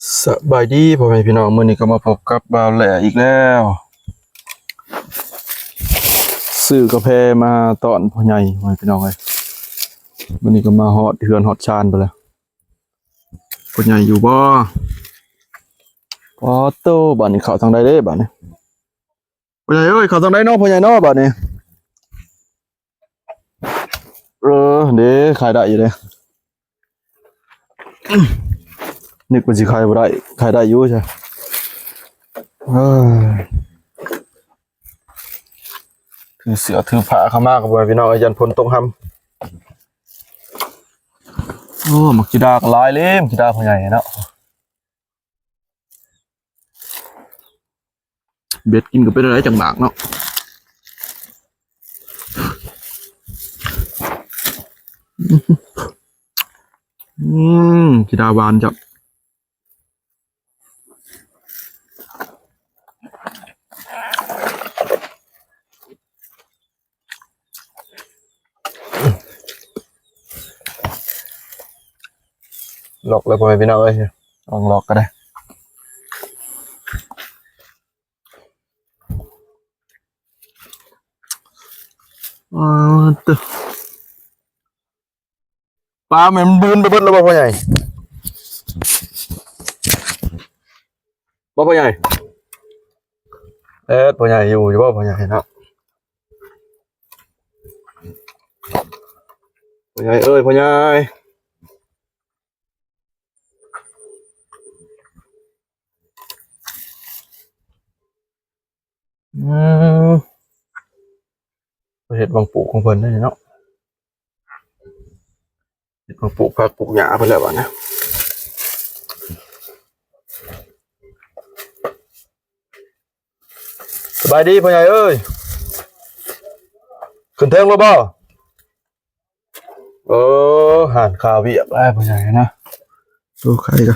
ສະບາຍດີພໍ່ແມ່ພີ່ນ້ອງ, ມື້ນີ້ກໍມາພົບກັບບ່າວແຫຼອີກແລ້ວ. ຊື້ກາແຟມາຕ້ອນພໍ່ໃຫຍ່ ພໍ່ແມ່ພີ່ນ້ອງເອີຍ. ມື້ນີ້ກໍມາຮອດເຮືອນຮອດຊານພຸ້ນແຫຼະ. ພໍ່ໃຫຍ່ຢູ່ບໍ່? ປາໂຕ ບາດນີ້ເຂົ້າທາງໃດເດ້ບາດນີ້? ພໍ່ໃຫຍ່ເອີຍ ເຂົ້າທາງໃດເນາະ ພໍ່ໃຫຍ່ເນາະ ບາດນີ້? ເອີ ເດ້ ຂາຍໄດ້ຢູ່ເດ້. ນຶກວ່າຊິຂາຍບໍ່ໄດ້ ຂາຍໄດ້ຢູ່ຊະ. ເອີ ຖືເສື້ອຖືຜ້າເຂົ້າມາກໍບໍ່ ພີ່ນ້ອງເອີຍ ຢ້ານຝົນຕົກຮຳ. ໂອ້ ໝາກຈີດາກໍຫຼາຍເລີຍ ໝາກຈີດາພໍ່ໃຫຍ່ເນາະ. ເບັດກິນກໍເປັນໄດ້ຈັກໝາກເນາະ. ອືມ ຈີດາຫວານຈ້ະ. ລອກເລີຍ ພໍ່ແມ່ພີ່ນ້ອງເອີຍ ລອງລອກກໍໄດ້. ອາ ເຕີ ປາແມ່ນມັນບືນໄປເບິດແລ້ວບໍ່ພໍ່ໃຫຍ່? ບໍ່ພໍ່ໃຫຍ່? ເອີ ພໍ່ໃຫຍ່ຢູ່ ຢູ່ບໍ່ພໍ່ໃຫຍ່ເນາະ? ພໍ່ໃຫຍ່ເອີຍ ພໍ່ໃຫຍ່. ອືມ ເຮັດບັງປູກຂອງເພິ່ນເດ້ເນາະ. ເຮັດບັງປູກຜັກປູກຫຍ້າເພິ່ນແລ້ວບາດນີ້. ສະບາຍດີພໍ່ໃຫຍ່ເອີຍ ຂຶ້ນເທິງແລ້ວບໍ່? ເອີ ຮ້ານຄາວຽກຫຼາຍພໍ່ໃຫຍ່ນະ. ໂອ້ ໄຂ່ກໍ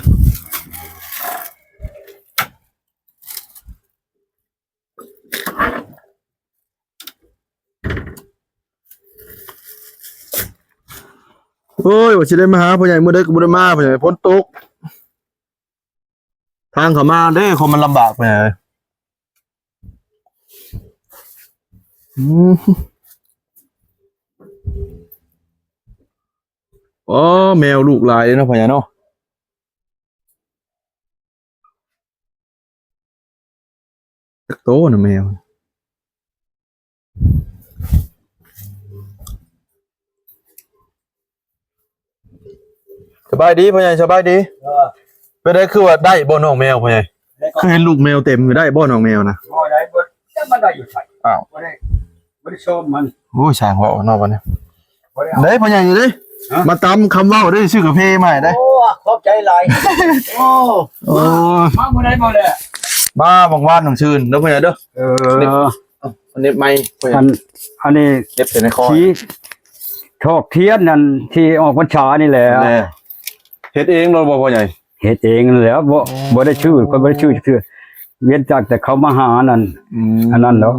ໂອ້ຍ ວ່າຊິໄດ້ມາຫາພໍ່ໃຫຍ່ມື້ໃດກໍບໍ່ໄດ້ມາ ພໍ່ໃຫຍ່ ຝົນຕົກ. ທາງເຂົ້າມາເດ້ ຄົນມັນລຳບາກໄປ. ອືມ ໂອ້ ແມວລູກຫຼາຍເດ້ເນາະ ພໍ່ໃຫຍ່ເນາະ. ຈັກໂຕນະແມວ. ສະບາຍດີພໍ່ໃຫຍ່ ສະບາຍດີ. ເອີ ເປັນໃດ ຄືວ່າໄດ້ບໍ່ນ້ອງແມວພໍ່ໃຫຍ່? ໄດ້ກໍ ຄືເຫັນລູກແມວເຕັມຢູ່ ໄດ້ບໍ່ນ້ອງແມວນະ? ບໍ່ໄດ້ ບໍ່ ຈັກມັນໄດ້ຢູ່ໃສ. ອ້າວ ບໍ່ໄດ້ ບໍ່ໄດ້ຊອມມັນ. ໂອ້ຍ ຊ່າງເວົ້າເນາະບັດນີ້. ໄດ້ພໍ່ໃຫຍ່ຢູ່ເດ້ ຮະ ມາຕາມຄຳເວົ້າເດ້ ຊື້ກາເຟມາໃຫ້ເດ້. ໂອ້ ຂອບໃຈຫຼາຍ. ໂອ້ ໂອ້ຍ ມາມື້ໃດມາແລ້ວ? ມາຫວ່າງວານຫວ່າງຊືນເດີພໍ່ໃຫຍ່ເດີ. ເອີ ອັນນີ້ໄມ້ພໍ່ໃຫຍ່ ອັນ ອັນນີ້ເກັບໃສ່ໃນຄໍ ທີ່ຖອກທຽນນັ້ນ ທີ່ອອກພັນສານີ້ແຫຼະ. ແນ່ ເຮັດເອງໂລດບໍ່ພໍ່ໃຫຍ່? ເຮັດເອງນັ້ນແຫຼະ ບໍ່ ບໍ່ໄດ້ຊື້ ຂ້ອຍບໍ່ໄດ້ຊື້ຈັກເທື່ອ ເວັ້ນຈາກແຕ່ເຂົາມາຫານັ້ນ. ອືມ ອັນນັ້ນດອກ.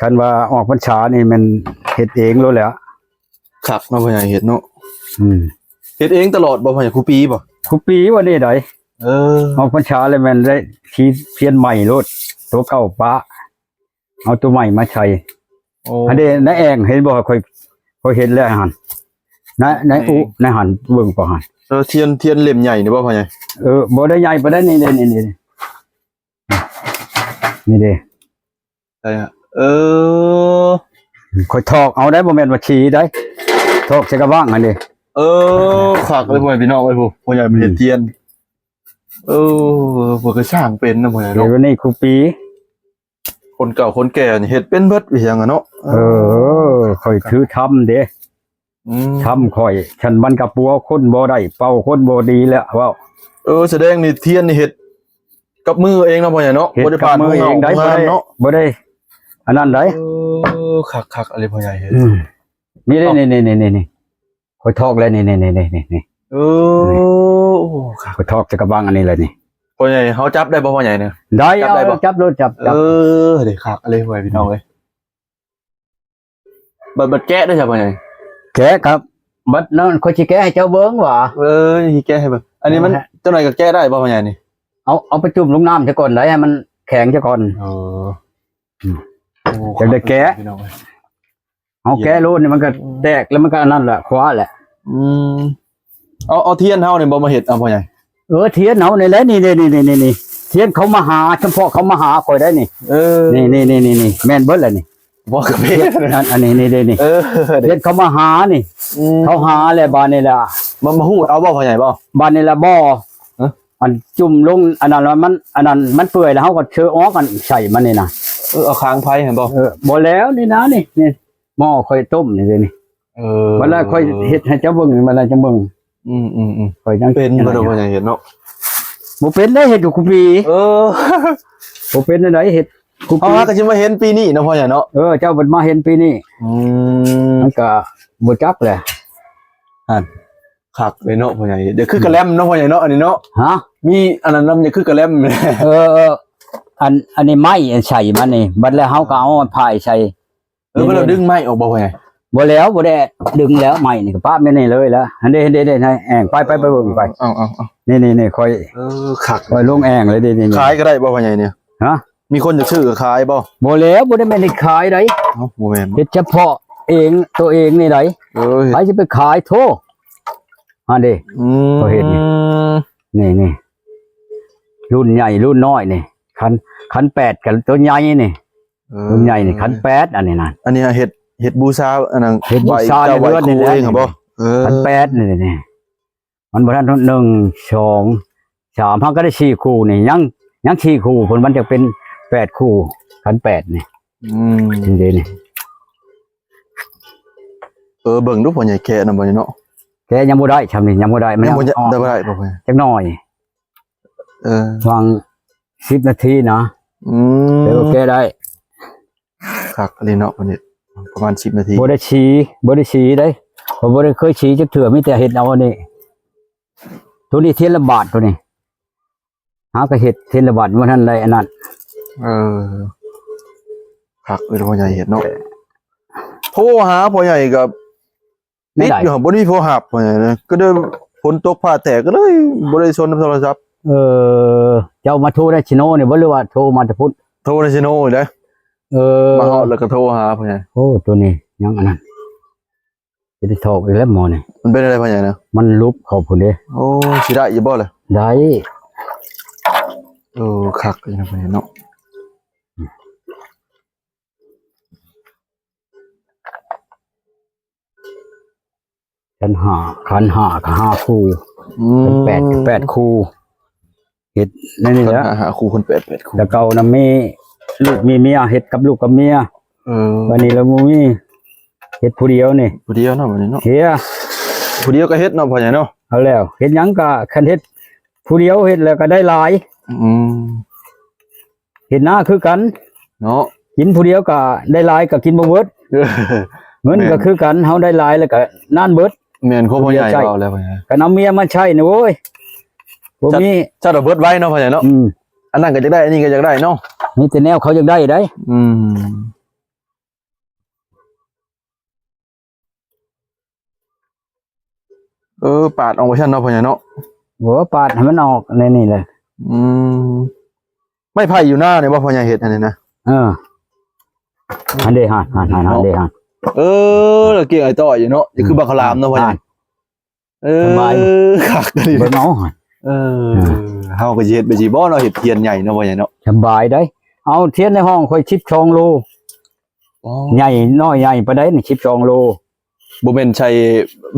ຄັນວ່າອອກພັນສານີ້ແມ່ນເຮັດເອງໂລດແຫຼະ. ຄັກເນາະພໍ່ໃຫຍ່ເຮັດເນາະ. ອືມ ເຮັດເອງຕະຫຼອດບໍ່ພໍ່ໃຫຍ່? ຄູ່ປີບໍ່? ຄູ່ປີວ່ານີ້ໃດ. ເອີ ອອກພັນສາແລ້ວແມ່ນໄດ້ທີ່ທຽນໃໝ່ໂລດ ຕົວເກົ່າປະ ເອົາຕົວໃໝ່ມາໃສ່. ໂອ້ ອັນນີ້ໃນແອ່ງເຫັນບໍ່? ຂ້ອຍ ຂ້ອຍເຫັນແລ້ວຫັ້ນ ໃນ ໃນອຸ ໃນຫັ້ນ ເບິ່ງບໍ່ຫັ້ນ. ເອີ ທຽນ ທຽນເຫຼັ້ມໃຫຍ່ນີ້ບໍ່ພໍ່ໃຫຍ່? ເອີ ບໍ່ໄດ້ໃຫຍ່ປານໃດ ນີ້ ນີ້ ນີ້ ນີ້ ນີ້ເດ້. ໃຊ່ ເອີ ຂ້ອຍຖອກເອົາໄດ໋ ບໍ່ແມ່ນວ່າຂີ່ໄດ໋ ຖອກໃສ່ກະບັງຫັ້ນເດ້. ເອີ ຄັກເລີຍພໍ່ແມ່ພີ່ນ້ອງເອີຍ ຜູ້ ຜູ້ໃຫຍ່ເພິ່ນເຮັດທຽນ. ອືມ ເອີ ເພິ່ນກໍຊ່າງເປັນນະພໍ່ໃຫຍ່ເນາະ. ເຮັດວັນນີ້ຄູ່ປີ ຄົນເກົ່າຄົນແກ່ນີ້ເຮັດເປັນເບິດອີຫຍັງອະເນາະ. ເອີ ຂ້ອຍຖືທຳເດ້. ອືມ ທຳຂ້ອຍ ຄັນມັນກະປົວຄົນບໍ່ໄດ້ ເປົ່າຄົນບໍ່ດີແລ້ວເວົ້າ. ເອີ ສະແດງນີ້ທຽນນີ້ເຮັດກັບມືເອງເນາະພໍ່ໃຫຍ່ເນາະ. ເຮັດກັບມືເອງໄດ໋ ບໍ່ໄດ້ ບໍ່ໄດ້ອັນນັ້ນໄດ໋. ເອີ ຄັກໆ ອັນນີ້ພໍ່ໃຫຍ່ເຮັດ. ອືມ ນີ້ເດ້ ນີ້ໆ ຂ້ອຍຖອກແລ້ວ ນີ້ໆ. ເອີ ໂອ້ ຄັກ ຂ້ອຍຖອກໃສ່ກະບັງອັນນີ້ແຫຼະນີ້. ພໍ່ໃຫຍ່ ເຮົາຈັບໄດ້ບໍ່ພໍ່ໃຫຍ່ນີ້? ໄດ້ ຈັບໄດ້ບໍ່? ເອົາ ຈັບໂລດ ຈັບ ຈັບ. ເອີ ເດ້ ຄັກເລີຍພໍ່ແມ່ພີ່ນ້ອງເອີຍ. ບັດ ບັດແກະໄດ້ຊະພໍ່ໃຫຍ່? ແກະຄັບ ບັດນັ້ນຂ້ອຍຊິແກະໃຫ້ເຈົ້າເບິ່ງຫວາ. ເອີ ຊິແກະໃຫ້ເບິ່ງ. ອັນນີ້ມັນ ແກະ ຈັກໜ່ອຍກໍແກະໄດ້ບໍ່ພໍ່ໃຫຍ່ນີ້? ເອົາ ເອົາໄປຈຸ່ມລົງນ້ຳຊະກ່ອນໄດ໋ ໃຫ້ມັນແຂງຊະກ່ອນ. ເອີ ອືມ ໂອ້ ຈັ່ງໄດ້ແກະ ພີ່ນ້ອງເອີຍ. ເອົາແກະໂລດນີ້ມັນກໍແຕກ ແລ້ວມັນກໍອັນນັ້ນແຫຼະ ຄວ້າແຫຼະ. ອືມ ເອົາ ເອົາທຽນເຮົານີ້ບໍ່ມາເຮັດ ເອົາພໍ່ໃຫຍ່? ເອີ ທຽນເຮົານີ້ແຫຼະ ນີ້ໆໆໆ ທຽນເຂົາມາຫາ ສະເພາະເຂົາມາຫາຂ້ອຍໄດ໋ນີ້. ເອີ ນີ້ໆໆໆ ແມ່ນເບິດແຫຼະນີ້. ບໍ່ກະເພ ອັນ ອັນນີ້ນີ້ເດ້ນີ້. ເອີ ທຽນເຂົາມາຫານີ້. ອືມ ເຂົາຫາແລ້ວບາດນີ້ລະ ມາ ມາຮູດເອົາບໍ່ພໍ່ໃຫຍ່ບໍ່? ບາດນີ້ລະບໍ່ ຮະ ອັນຈຸ່ມລົງອັນນັ້ນລະ ມັນ ອັນນັ້ນມັນເປື່ອຍລະ ເຮົາກໍເຊີອອກ ອັນໃສ່ມັນນີ້ນະ. ເອີ ເອົາຄາງໄຟຫັ້ນບໍ່? ເອີ ບໍ່ແລ້ວນີ້ນະ ນີ້ ນີ້ໝໍ້ຂ້ອຍຕົ້ມນີ້ເດ້ນີ້. ເອີ ບັດລະຂ້ອຍເຮັດໃຫ້ເຈົ້າເບິ່ງ ບັດລະຈັ່ງເບິ່ງ. ອືມໆໆ ຂ້ອຍຍັງເປັນບໍ່ ເນາະ ເນາະ ພໍ່ໃຫຍ່ເຮັດເນາະ? ບໍ່ເປັນໄດ໋ ເຮັດຢູ່ຄຸປີ. ເອີ ບໍ່ເປັນໃດ ເຮັດຄຸປີ. ເຮົາຫາກໍຊິມາເຫັນປີນີ້ເນາະ ພໍ່ໃຫຍ່ເນາະ? ເອີ ເຈົ້າເພິ່ນມາເຫັນປີນີ້. ອືມ ມັນກໍບໍ່ຈັກແຫຼະ. ຫັ້ນ ຄັກເລີຍເນາະພໍ່ໃຫຍ່. ດຽວຄືກະແລັມເນາະ ອືມ ພໍ່ໃຫຍ່ເນາະ ອັນນີ້ເນາະ. ຮະ ມີອັນນັ້ນນຳ ດຽວຄືກະແລັມ. ເອີໆ ອັນ ອັນນີ້ໄມ້ ອັນໃສ່ມັນນີ້ ບັດແລ້ວເຮົາກໍເອົາພາຍໃສ່. ເອີ ນີ້ ເພິ່ນລະດຶງໄມ້ອອກບໍ່ພໍ່ໃຫຍ່? ບໍ່ແລ້ວ ບໍ່ໄດ້ດຶງແລ້ວ ໄມ້ນີ້ກໍປະແມ່ນນີ້ເລີຍລະ. ຫັ້ນເດ້ ຫັ້ນເດ້ ແອ່ງ ໄປ ໄປ ໄປເບິ່ງໄປ. ເອົາໆໆ ນີ້ໆໆ ຂ້ອຍ ເອີ ຄັກ ຂ້ອຍລົງແອ່ງເລີຍເດ້ນີ້. ຂາຍກໍໄດ້ບໍ່ພໍ່ໃຫຍ່ນີ້? ຮະ ມີຄົນຈະຊື້ກໍຂາຍບໍ່? ບໍ່ແລ້ວ ບໍ່ໄດ້ແມ່ນເຮັດຂາຍໃດ໋. ເອົ້າ ບໍ່ແມ່ນ ເຮັດສະເພາະເອງ ຕົວເອງນີ້ໃດ໋. ເອີ ໃຜຊິໄປຂາຍ ໂທ ຫັ້ນເດ້. ອືມ ເຂົາເຮັດນີ້ ນີ້ໆ ລຸ້ນໃຫຍ່ລຸ້ນນ້ອຍນີ້ ຂັນ ຂັນແປດກັບຕົວໃຫຍ່ນີ້. ເອີ ລຸ້ນໃຫຍ່ນີ້ຂັນແປດ ອັນນີ້ນະ. ອັນນີ້ເຮັດ ເຮັດບູຊາ ອັນນັ້ນ ເຮັດບູຊາໃນເຮືອນນີ້ແຫຼະ ເຈົ້າໄຫວ້ຄູເອງບໍ? ເອີ ຂັນແປດນີ້ ນີ້ ມັນບໍ່ທັນ ໜຶ່ງ ສອງ ສາມ ເຮົາກໍໄດ້ສີ່ຄູ່ນີ້ ຍັງ ຍັງສີ່ຄູ່ພຸ້ນ ມັນຈະເປັນແປດຄູ່ ຂັນແປດນີ້. ອືມ ນີ້ເດ້ນີ້. ເອີ ເບິ່ງດູພໍ່ໃຫຍ່ແກະນຳບໍ່ນີ້ເນາະ? ແກະຍັງບໍ່ໄດ້ຊ່ຳນີ້ ຍັງບໍ່ໄດ້ ມັນຍັງບໍ່ໄດ້ ຍັງບໍ່ໄດ້ບໍ່ ຈັກໜ້ອຍ. ເອີ ຫວ່າງສິບນາທີນະ. ອືມ ແຕ່ວ່າແກະໄດ້. ຄັກອີ່ຫຼີເນາະ ປະມານສິບນາທີ. ບໍ່ໄດ້ສີ ບໍ່ໄດ້ສີເດ້ ເພາະບໍ່ໄດ້ເຄີຍສີຈັກເທື່ອ ມີແຕ່ເຮັດເອົາອັນນີ້. ໂຕນີ້ທຽນລະບາດ ໂຕນີ້ຫາກໍເຮັດທຽນລະບາດ ບໍ່ທັນໄດ້ອັນນັ້ນ. ເອີ ຄັກເລີຍ ພໍ່ໃຫຍ່ເຮັດເນາະ. ໂທຫາພໍ່ໃຫຍ່ກໍ ຕິດຢູ່ ບໍ່ມີຜູ້ຮັບ ກໍເລີຍຝົນຕົກຟ້າແຕກ ກໍເລີຍບໍ່ໄດ້ສົນນຳໂທລະສັບ. ເອີ ເຈົ້າມາໂທໃນຊິໂນນີ້ບໍ່ ຫຼືວ່າໂທມາແຕ່ພຸ້ນ? ໂທໃນຊິໂນນີ້ແຫຼະ. ເອີ ມາຮອດແລ້ວກໍໂທຫາພໍ່ໃຫຍ່. ໂອ້ ໂຕນີ້ຍັງອັນນັ້ນ ຈະໄດ້ຖອກອີກແລ້ວໝໍນີ້. ມັນເປັນແນວໃດພໍ່ໃຫຍ່ນະ? ມັນຫຼຸບເຂົ້າພຸ້ນເດ້. ໂອ້ ຊິໄດ້ຢູ່ບໍ່ລະ? ໄດ້. ເອີ ຄັກຢູ່ນະພໍ່ໃຫຍ່ເນາະ. ຂັນຫ້າ ຂັນຫ້າກໍຫ້າຄູ່. ອືມ ຂັນແປດກໍແປດຄູ່. ເຮັດໃນນີ້ແຫຼະ ຂັນຫ້າຫ້າຄູ່ ຂັນແປດແປດຄູ່. ແຕ່ເກົ່ານະມີລູກມີເມຍ ເຮັດກັບລູກກັບເມຍ. ເອີ ບັດນີ້ລະບໍ່ມີ ເຮັດຜູ້ດຽວນີ້. ຜູ້ດຽວເນາະ ບັດນີ້ເນາະ ເຮັດ ຜູ້ດຽວກໍເຮັດເນາະ ພໍ່ໃຫຍ່ເນາະ. ເອົາແລ້ວ ເຮັດຫຍັງກໍຄັນເຮັດຜູ້ດຽວ ເຮັດແລ້ວກໍໄດ້ຫຼາຍ. ອືມ ເຮັດນາຄືກັນເນາະ ກິນຜູ້ດຽວກໍໄດ້ຫຼາຍ ກໍກິນບໍ່ເບິດ. ເງິນກໍຄືກັນ ເຮົາໄດ້ຫຼາຍແລ້ວກໍນານເບິດ. ແມ່ນ ຄວາມພໍ່ໃຫຍ່ເວົ້າແລ້ວ. ຄັນເອົາເມຍມາໃຊ້ນີ້ ໂອ້ຍ ບໍ່ມີ ຈະເບິດໄວເນາະ ພໍ່ໃຫຍ່ເນາະ. ອືມ ອັນນັ້ນກໍຢາກໄດ້ ອັນນີ້ກໍຢາກໄດ້ເນາະ. ມີແຕ່ແນວເຂົາຢາກໄດ້ໃດ໋. ອືມ ເອີ ປາດອອກວ່າຊັ້ນເນາະ ພໍ່ໃຫຍ່ເນາະ. ໂອ້ ປາດໃຫ້ມັນອອກໃນນີ້ແຫຼະ. ອືມ ໄມ້ໄຜ່ຢູ່ນານີ້ບໍ່ ພໍ່ໃຫຍ່ເຮັດອັນນີ້ນະ? ເອີ ຫັ້ນເດ້ ຫັ້ນ ຫັ້ນ ຫັ້ນເດ້ ຫັ້ນ. ເອີ ລະກຽງໄອ້ຕ້ອຍຢູ່ເນາະ ຄືບັກຂະຫຼາມເນາະ ພໍ່ໃຫຍ່. ເອີ ສະບາຍ ຄັກດີ ເບິ່ງເອົາ. ເອີ ເຮົາກໍຊິເຮັດໄປຊິບໍ່ເນາະ ເຮັດທຽນໃຫຍ່ເນາະ ພໍ່ໃຫຍ່ເນາະ. ສະບາຍໄດ໋ ເອົາທຽນໃນຫ້ອງຂ້ອຍສິບສອງໂລ. ອໍ ໃຫຍ່ນ້ອຍໃຫຍ່ປານໃດນີ້ ສິບສອງໂລ. ບໍ່ແມ່ນໃສ່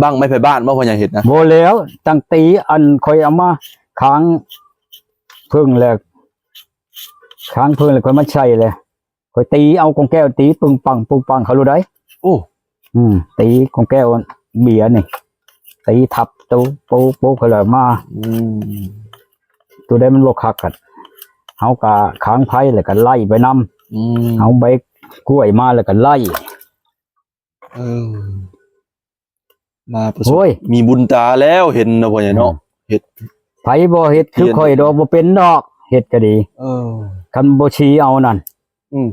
ບັ້ງໄມ້ໄຜ່ບ້ານບໍ່ ພໍ່ໃຫຍ່ເຮັດນະ? ບໍ່ແລ້ວ ຕັ້ງຕີອັນຂ້ອຍເອົາມາຄ້າງເພິ່ງແລ້ວ ຄ້າງເພິ່ງແລ້ວຂ້ອຍມາໃສ່ແລ້ວ ຂ້ອຍຕີເອົາກອງແກ້ວ ຕີປຶງປັງ ປຶງປັງເຂົາໂລດໃດ໋. ໂອ້ ອືມ ຕີກອງແກ້ວເບຍນີ້ ຕີທັບໂຕໂປະໂປະເຂົາແລ້ວມາ. ອືມ ໂຕໃດມັນບໍ່ຄັກກໍ ເຮົາກໍຄ້າງໄຟແລ້ວກໍໄລ່ໄປນຳ. ອືມ ເອົາໃບກ້ວຍມາແລ້ວກໍໄລ່. ເອີ ມາປະສົບ ໂອ້ຍ ມີບຸນຕາແລ້ວເຫັນເນາະ ພໍ່ໃຫຍ່ເນາະ. ອືມ ເຮັດ ໃຜບໍ່ເຮັດຄືຂ້ອຍດອກ ບໍ່ເປັນດອກ ເຮັດກໍດີ. ເອີ ຄັນບໍ່ຊີ້ເອົານັ້ນ. ອືມ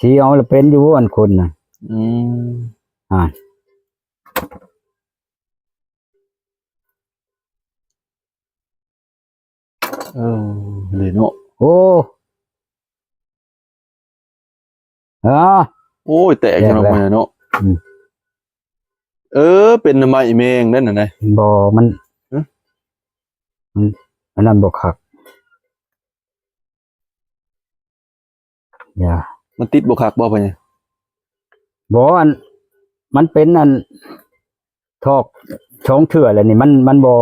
ຊີ້ເອົາລະເປັນຢູ່ ອັນຄົນນະ. ອືມ ອ່າ. ເອີ ເລີຍເນາະ. ໂອ້ ອາ ໂອ້ຍ ແຕກ ແຕກ ຈັ່ງນັ້ນ ແລ້ວ ເນາະ. ອືມ ເອີ ເປັນໜໍ່ໄມ້ແມງນັ້ນນະ. ບໍ່ ມັນ ຮະ? ມັນ ອັນນັ້ນບໍ່ຄັກ. ຢ່າ ມັນຕິດບໍ່ຄັກບໍ່ ພໍ່ໃຫຍ່? ບໍ່ ອັນ ມັນເປັນອັນ ຖອກສອງເທື່ອແລ້ວນີ້ ມັນ ມັນບໍ່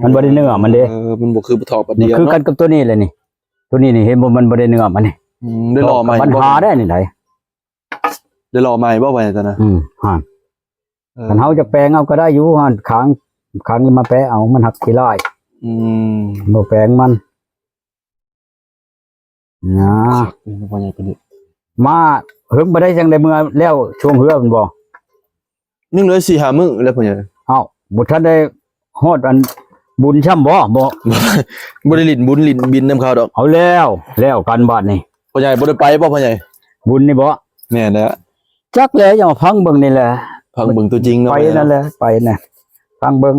ມັນບໍ່ໄດ້ເນື້ອມັນເດ້. ເອີ ມັນບໍ່ຄືຖອກບາດດຽວ ມັນຄືກັນ ເນາະ ກັບຕົວນີ້ແຫຼະນີ້. ຕົວນີ້ນີ້ ເຫັນບໍ່ ມັນບໍ່ໄດ້ເນື້ອມັນນີ້. ອືມ ໄດ້ຫຼໍ່ໃໝ່ ມັນຫາໄດ້ນີ້ໄດ໋. ໄດ້ຫຼໍ່ໃໝ່ບໍ່ ພໍ່ໃຫຍ່ ຕົວນັ້ນ? ອືມ ຫັ້ນ ເອີ ຄັນເຮົາຈະແປງເອົາກໍໄດ້ຢູ່ຫັ້ນ ຄາງ ຄາງມາແປະເອົາ ມັນຫັກຂີ້ລ້າຍ. ອືມ ບໍ່ແປງມັນ. ນະ ຄັກເລີຍເນາະ ພໍ່ໃຫຍ່ ເພິ່ນນີ້ ມາເຫິງບໍ່ໄດ້ ຈັ່ງໄດ້ເມືອແລ້ວຊ່ວງເຮືອພຸ້ນບໍ່? ຍັງເຫຼືອສີ່ຫ້າມື້ແລ້ວ ພໍ່ໃຫຍ່. ອ້າວ ບໍ່ທັນໄດ້ຮອດອັນບຸນຊ້ຳບໍ່? ບໍ່ ບໍ່ໄດ້ຫຼິ້ນບຸນຫຼິ້ນບິນນຳເຂົາດອກ. ເອົາແລ້ວ ແລ້ວກັນບາດນີ້ ພໍ່ໃຫຍ່. ບໍ່ໄດ້ໄປບໍ່ ພໍ່ໃຫຍ່? ບຸນນີ້ບໍ່? ແມ່ນແລ້ວ ຈັກແຫຼະ ຢ່າມາຟັງເບິ່ງນີ້ແຫຼະ ຟັງເບິ່ງຕົວຈິງເນາະ ໄປນັ້ນແຫຼະ ໄປນະ ຟັງເບິ່ງ.